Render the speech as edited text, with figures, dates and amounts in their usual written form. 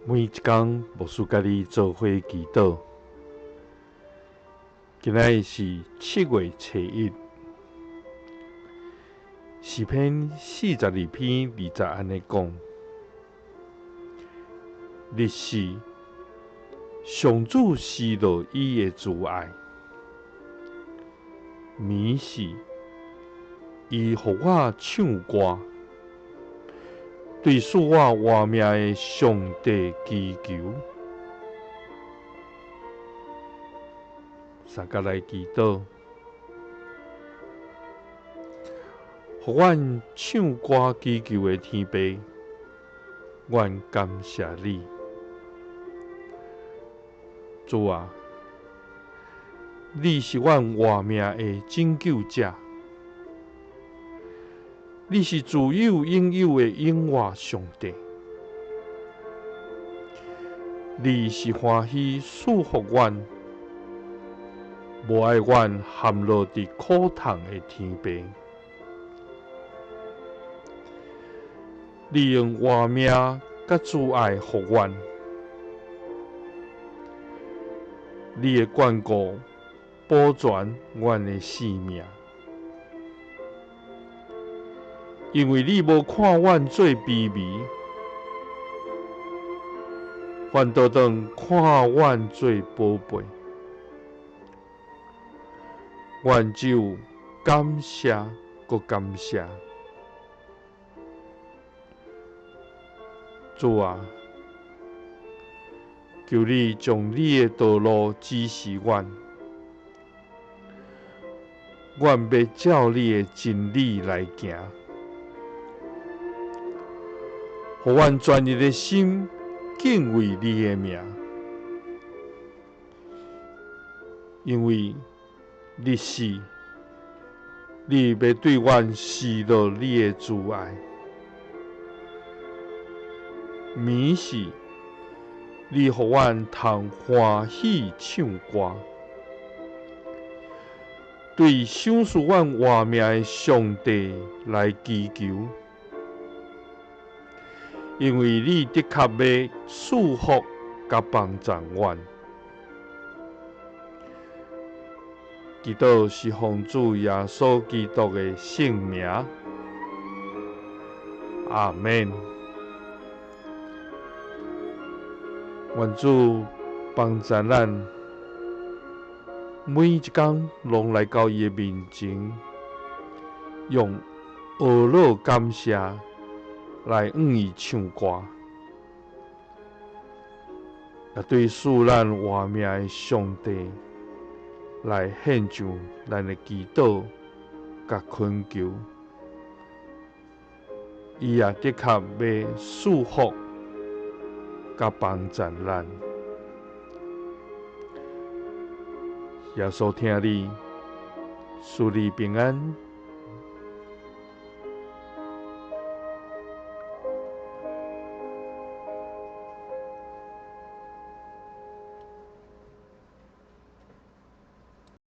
每一工，牧師佮你做伙祈禱。今仔日是7月初1，詩篇42篇2節按呢講：日時，上主施落伊的慈愛；暝時，伊予我唱歌。對賜我活命的上帝祈求，相佮來祈禱，予阮唱歌祈求的天父，阮感謝你，主啊，你是阮活命的拯救者。你是自有永有的永活上帝，你是歡喜賜福阮，無愛阮陷落佇苦痛的天父。你用活命佮慈愛予阮，你的眷顧保全阮的性命。因為你無看阮做卑微，反倒轉看阮做寶貝，阮只有感謝閣感謝。主啊，求你將你的道路指示阮。阮欲照你的真理來行，予阮專一的心敬畏你的名，因為日時，你欲對阮施落你的慈愛；暝時，你予阮通歡喜唱歌。對賞賜阮活命的上帝來祈求，因為你的確欲賜福佮幫贊阮。祈禱是奉主耶穌基督的聖名，阿們。願主幫贊咱。每一工攏來到伊的面前，用呵咾感謝來向伊唱歌，也對賜咱活命的上帝來獻上咱的祈禱佮懇求，伊也的確欲賜福佮幫贊咱。耶穌疼你，賜你平安。